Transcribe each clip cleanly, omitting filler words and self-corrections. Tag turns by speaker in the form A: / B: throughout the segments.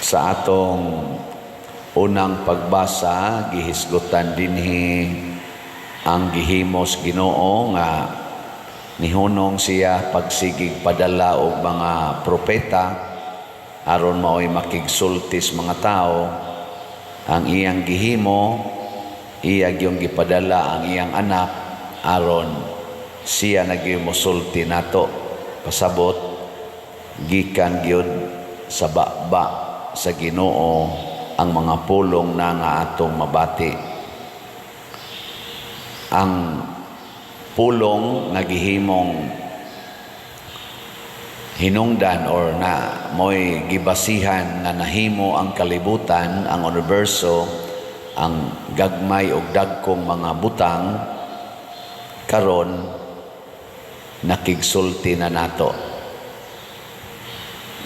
A: Sa atong unang pagbasa, gihisgutan dinhi ang gihimos Ginoo nga nihunong siya pagsigig padala og mga propeta aron mao'y makigsulti sa mga tao. Ang iyang gihimo, iya gyung gipadala ang iyang anak aron siya na gyud mosulti nato. Pasabot, gikan gyud sa baba sa Ginoo ang mga pulong na nga atong mabati. Ang pulong nga gihimong hinungdan or na mo'y gibasihan nga nahimo ang kalibutan, ang universo, ang gagmay og dagkong mga butang, karon nakigsulti na nato.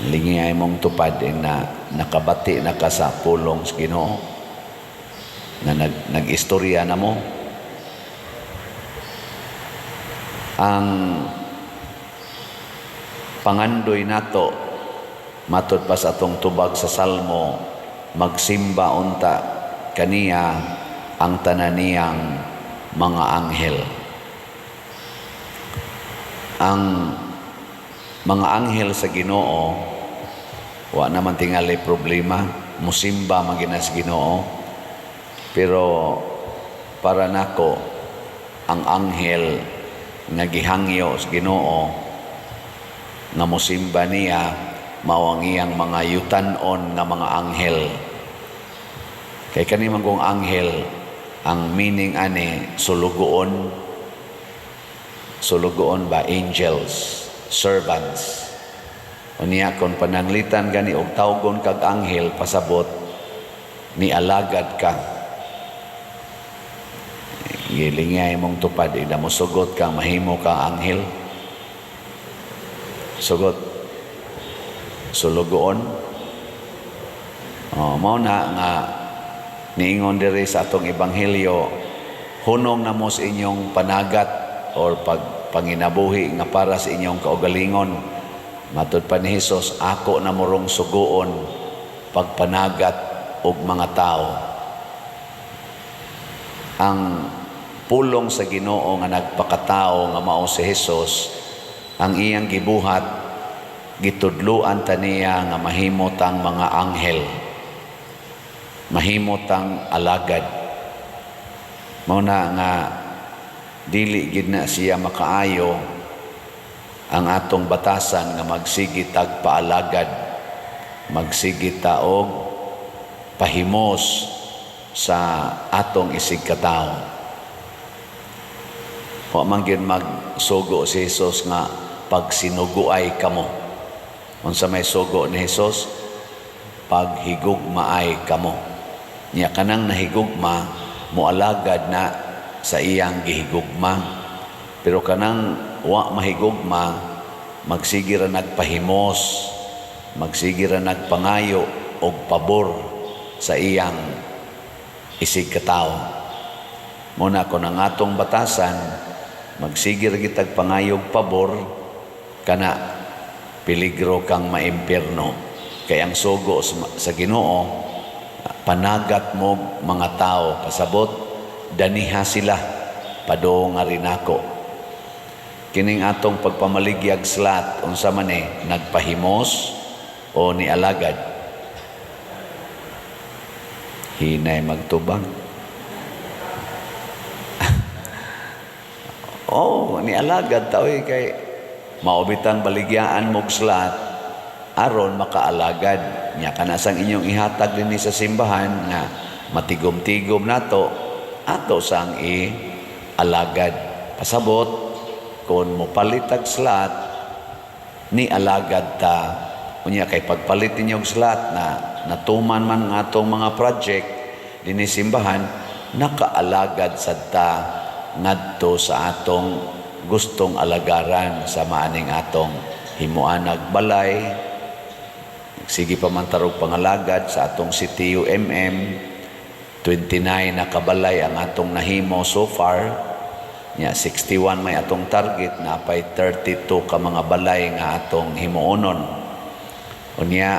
A: Lingiyay mong tupad na nakabati na ka sa pulong sa Ginoo na nag-istorya na mo. Ang pangandoy nato matud pa sa atong tubag sa Salmo, magsimba unta kaniya ang tanan niyang mga anghel. Ang mga anghel sa Ginoo, wa naman tingali problema, musimba man gyud na sa Ginoo. Pero para nako, ang anghel nga gihangyo sa Ginoo nga musimba niya mao ang iyang mga yutan-on nga mga anghel. Kay kani man kong anghel, ang meaning ani sulugoon, sulugoon ba, angels, servants. Unya kon pananglitan gani og tawgon kag anghel, pasabot ni alagad ka. Gilingay mong tupad, ida mo sugot ka mahimo ka anghel. Sugot. Sulugoon. Oh, mao na nga niingon diri sa atong ebanghelyo, hunong na mo sa inyong panagat or pag panginabuhi nga para sa inyong kaugalingon. Matud pa ni Hesus, ako na mo rong suguon pagpanagat og mga tao. Ang pulong sa Ginoo nga nagpakatao nga mao si Hesus, ang iyang gibuhat, gitudluan ta niya nga mahimo tang mga anghel, mahimo tang alagad. Mao na nga dili gid na siya makaayo ang atong batasan nga magsige tag paalagad, magsige ta og pahimos sa atong isig katawo. Wa man gyud magsugo si Jesus nga pagsinuguay kamo. Unsa may sugo ni Jesus? Paghigugmaay kamo. Nya kanang nahigugma, moalagad na sa iyang gihigugma. Pero kanang wa mahigugma, magsige ra nagpahimos, magsige ra nagpangayo og pabor sa iyang isig katawo. Muna kon ang atong batasan, magsige ra kitag pangayog pabor, kana peligro kang maimpierno. Kay ang sugo sa Ginoo, panagat mo mga tao, pasabot daniha sila padung nga rinako. Kining atong pagpamaligyag slot, unsa man ni, nagpahimos o ni alagad? Hinay magtubang. Oh, ni alagad ta oy, kay maubitang baligyaan mog slot aron makaalagad. Nya kanasang inyong ihatag dinhi sa simbahan nga matigom-tigom nato, ato sang i-alagad. Pasabot kon mopalit og slot, ni alagad ta. Unya kay pagpalit ninyo og slot na natuman man ang atong mga project dinhi simbahan, nakaalagad sad ta ngadto sa atong gustong alagaran sa maaning atong himuanag balay. Sige pa man tarog pangalagad sa atong CTUMM. 29 na kabalay ang atong nahimo so far. Nya 61 may atong target, napay 32 ka mga balay nga atong himuonon. Unya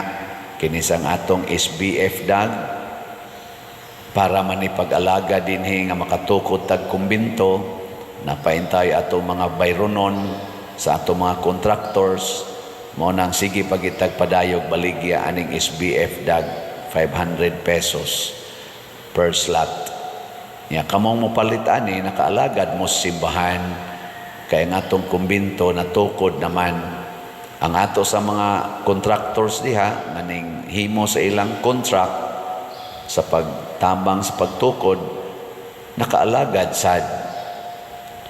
A: Kinisang atong SBF DAG para manipag-alaga dinhi nga makatukod tag kumbinto, napaintay atong mga bayronon sa atong mga contractors. Mo nang sige pagitag padayog baligya aning SBF DAG, 500 pesos per slot. Nya kamong mopalit ani, nakaalagad mo sa simbahan kay ang atong kumbinto natukod naman. Ang ato sa mga contractors diha nganing himo sa ilang contract sa pagtabang sa pagtukod, nakaalagad sad.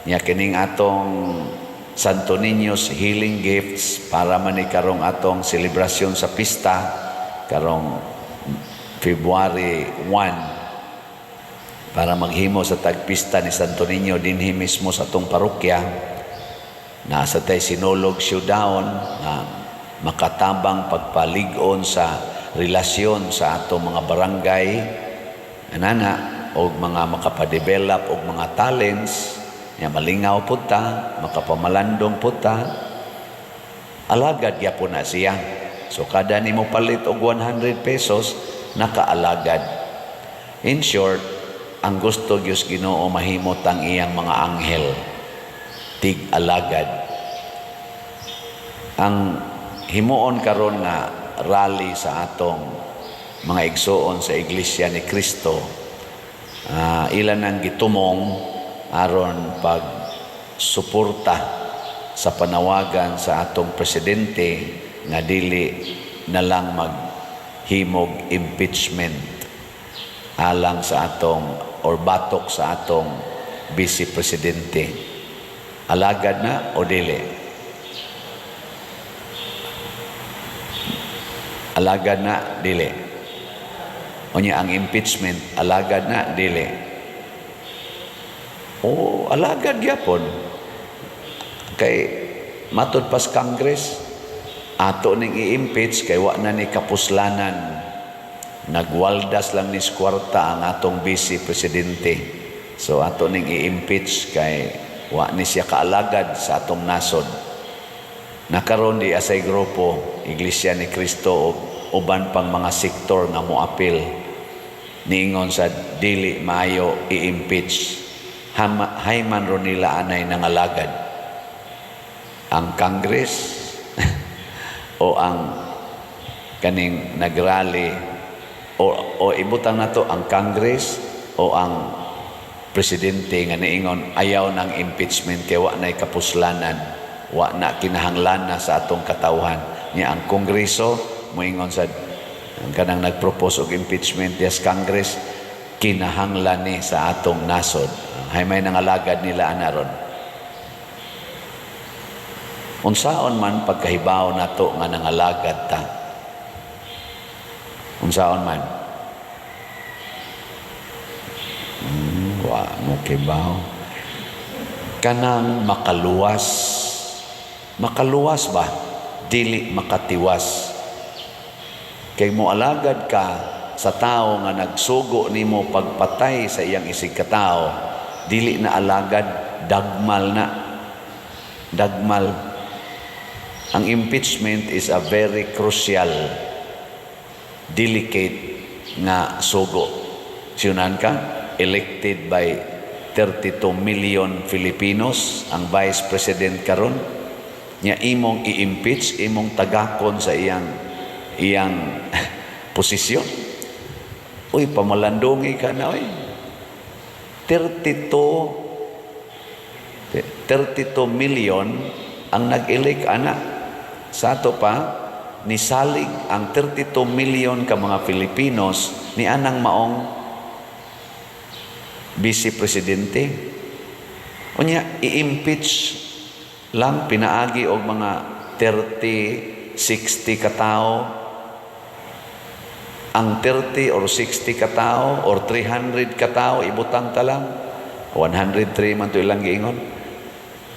A: Nya kining atong Santo Niño's Healing Gifts para man ni karong atong selebrasyon sa pista karong February 1, para maghimo sa tagpista ni Santo Niño dinhi mismo sa atong parokya. Nasa tay Sinulog Showdown na makatabang pagpalig-on sa relasyon sa atong mga barangay anana og mga makapadevelop og mga talents. Nya malingaw pud ta, makapamalandong pud ta, alagad gyapon na siya. So kada nimo palit og 100 pesos, nakaalagad. In short, ang gusto Dios Ginoo, mahimot ang iyang mga anghel, tig-alagad. Ang himuon karon nga rally sa atong mga igsuon sa Iglesia ni Cristo, ilan ang gitumong aron pag suporta sa panawagan sa atong presidente nga dili na lang maghimog impeachment alang sa atong or batok sa atong vice presidente. Alagad na o dili? Alagad na, dili? Unya ang impeachment, alagad na, dili? O alagad gyapon. Kay matud pas Congress, ato ning i-impeach kay wa na ni kapuslanan. Nagwaldas lang ni kwarta ang atong vice presidente. So ato ning i-impeach kay wa ni siya kaalagad sa atong nasod. Nakaron di asay grupo Iglesia ni Cristo ug uban pang mga sektor nga moapil, niingon sa dili maayo i-impeach. Hayman ro nila anay nangalagad, ang Congress o ang kaning nagrally o ibutang nato ang Congress o ang presidente nga niingon ayaw ng impeachment kay wa na'y kapuslanan, wa na kinahanglan na sa atong katawhan? Nya ang Kongreso moingon sa ang kanang nagpropose og impeachment, yes, Congress, kinahanglan ni sa atong nasod. Hay may nangalagad nila ana ron? Unsaon man pagkahibaw nato nga nangalagad ta? Unsaon man? Wa mo kibaw. Kanang makaluwas. Makaluwas ba? Dili makatiwas. Kay mo alagad ka sa tao nga nagsugo nimo pagpatay sa iyang isig katao, dili na alagad, dagmal na. Dagmal. Ang impeachment is a very crucial, delicate nga sugo. Siyunan ka, elected by 32 million Filipinos ang vice president karon, nya imong i-impeach, imong tagakon sa iyang iyang posisyon. Uy, pamalandungi ka na, uy. 32 million ang nag-elect ana. Sa ato pa, nisalig ang 32 million ka mga Filipinos ni anang maong vice presidente. Unya, i-impeach lang pinaagi og mga 30, 60 katao. Ang 30 or 60 katao or 300 katao, ibutang ta lang 103 man to ilang giingon,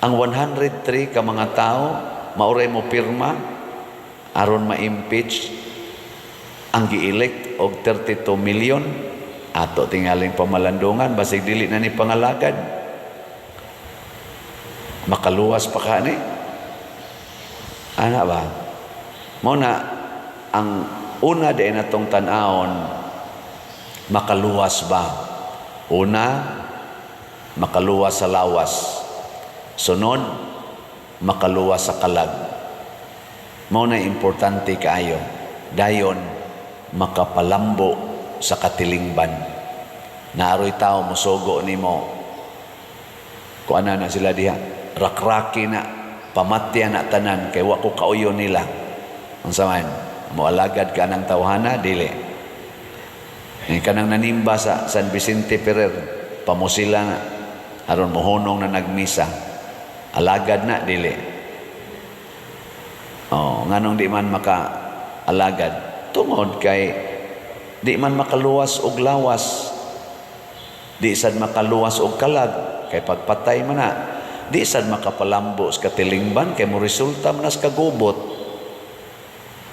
A: ang 103 ka mga tao mauray mo pirma aron ma-impeach ang gi-elect og 32 million. Ato tingaling pamalandungan, basig dili na ni pangalagad. Makaluwas pa ka ni ana ba? Mo na ang una diay natong tan-awon, makaluwas ba? Una, makaluwas sa lawas. Sunod, makaluwas sa kalag. Mao na importante kaayo. Dayon, makapalambo sa katilingban. Naa roy tao musugo nimo, kuana na sila diha, rakraki na, pamatya na tanan kay wa ko kauyo nila. Unsa man, moalagad ka ng tawhana, dili? Eh, kanang nanimba sa San Vicente Ferrer, pamusila na aron mohunong na nagmisa, alagad na, dili? Oh, nganong di man maka alagad? Tungod kay di man makaluwas og lawas, di sad makaluwas og kalag kay pagpatay man na, di sad makapalambo sa katilingban kay mo resulta man sa kagubot.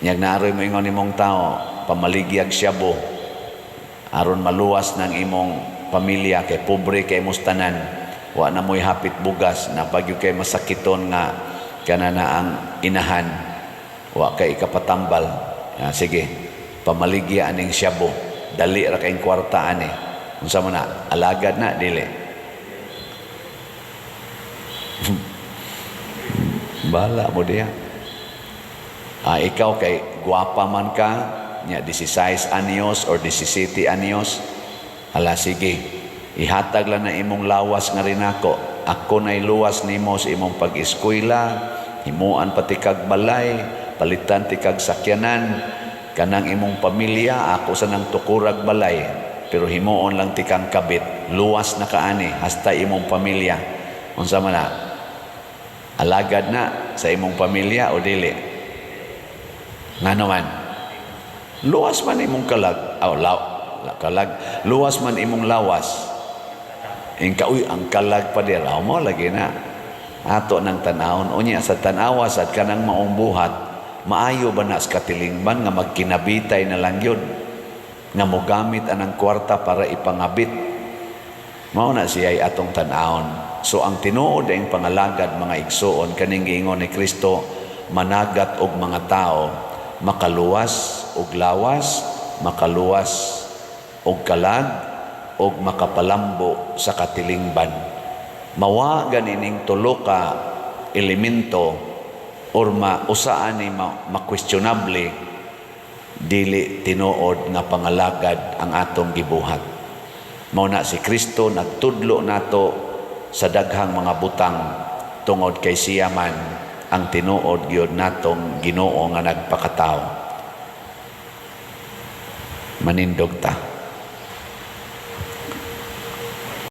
A: Nyag naa roy moingon nimong tao, pamaligyag shabu aron maluwas ng imong pamilya kay pobre kay imong tanan, wa na mo'y hapit bugas, napagyo kay masakiton nga kana na ang inahan, wa kay ikapatambal. Ah, sige, pamaligya aning shabu, dali ra kayong kwarta ani. Unsa man na, alagad na, dili? Bala mo diya. Ah, ikaw kay gwapa man ka nya, 16 anyos or 17 anyos, ala sige, ihatag lang na imong lawas nga rinako, ako na'y luwas nimo sa imong pag-eskwela, himuan pati kag balay, palitan ti kag sakyanan, kanang imong pamilya ako sa nang tukurag balay, pero himuon lang ti kang kabit, luwas na kaani hasta imong pamilya. Unsa man na, alagad na sa imong pamilya o dili? Ngano man? Luwas man imong kalag, aw law, kalag, luwas man imong lawas. Ingka, uy, ang kalag pa dira mo lagi na. Ato ng tanawon unya sa tanawa sad kanang maong buhat, maayo ba na sa katilingban nga magkinabitay na lang yun nga mogamit anang kwarta para ipangabit? Mao na siya ay atong tan-awon. So ang tinuod ang pangalagad, mga igsuon, kaning giingon ni Kristo, managat og mga tao, makaluwas og lawas, makaluwas og kalag, og makapalambo sa katilingban. Mawa ganining tulo ka elemento or mausaan ni ma-questionable, dili tinuod nga pangalagad ang atong gibuhat. Mao na si Kristo nagtudlo nato sa daghang mga butang tungod kay siya man ang tinuod gyud natong Ginoo nga nagpakatao. Manindog ta.